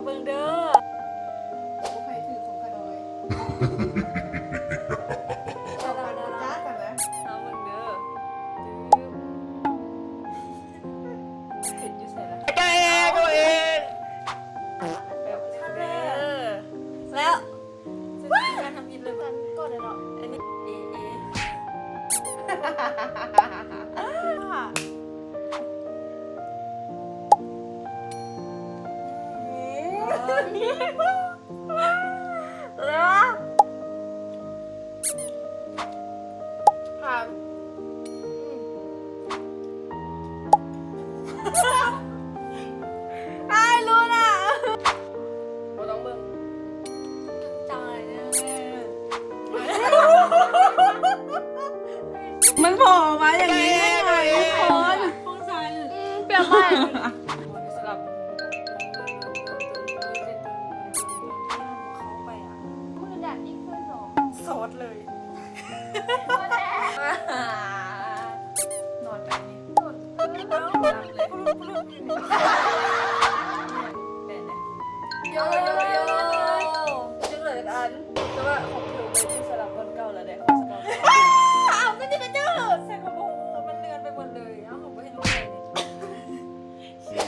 ເບິ່ງເດີ ບໍ່ໃຜຖືຂອງຂະນ້ອຍ ເອົາກັນບໍ່ຈັກກັນນະ ເອົາເບິ່ງເດີ ເຫັນຢູ່ໃສລະ ແກເອງ ແບບເດີ ແລ້ວ ເຊິ່ງການທຳອິດເລີຍ ກ່ອນເນາະ ອັນນີ້ ເອ ເອ ເອີ ເອີ ຜ່ານ ອ້າຍ ຮູ້ນະ ບໍ່ຕ້ອງເບິ່ງ ຈັງເລີຍ ມັນໂຜ່ອອກມາຢ່າງນີ້ໄດ້ໄງທຸກຄົນ ພວກຊັ້ນ ອືມ ປ່ຽນໃໝ່ ສະຫຼັບ ເຂົ້າໄປອະ ມື້ນັ້ນນີ້ຄືສອດ ສອດເລີຍ ນອນໄປນີ້ ໂຍໂຍໂຍ ຍັງເຫຼືອອີກອັນ ແຕ່ວ່າຂອງເພິ່ນໄປຢູ່ສະຫຼັບບ່ອນເກົ່າແລ້ວເດ້ ຂອງສະເກົ່າ ເອົ້າ ກໍຊິໄປເຈີ ໃສ່ກໍບໍ່ຮູ້ ມັນເລື່ອນໄປໝົດເລີຍ ເອົ້າ ບໍ່ເຫັນລົງໄປນີ້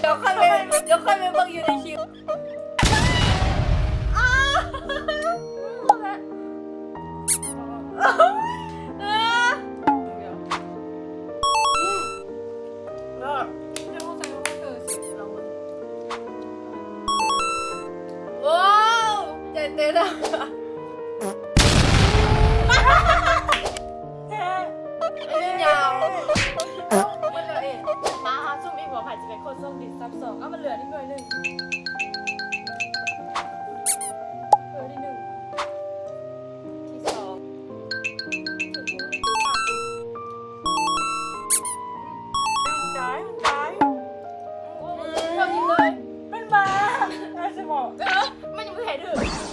ດຽວຄ່ອຍໄປ ດຽວຄ່ອຍໄປເບິ່ງຢູ່ໃນຄລິບ ອ້າ ເອີ ອືມ ເລີດ ໂອ້ ໃຈເຕັ້ນ ແທ້ ອັນນີ້ຍາວ ເບິດແລ້ວເອ ມາຫາຊຸ່ມອີກບໍ່ ໃຜຊິເປັນຄົນໂຊກດີ ສັບສອງ ເອົາ ມັນເຫຼືອອີກໜ່ວຍໜຶ່ງ ເຫຼືອອີກໜຶ່ງ ທີສອງ ຕາຍ ຕາຍ ໂອ້ຍ ເຈົ້າຍິງເລີຍ ແມ່ນບໍ່ ອາດຊິບອກ ເອີ ມັນຍັງບໍ່ທັນໄດ້ຖືກ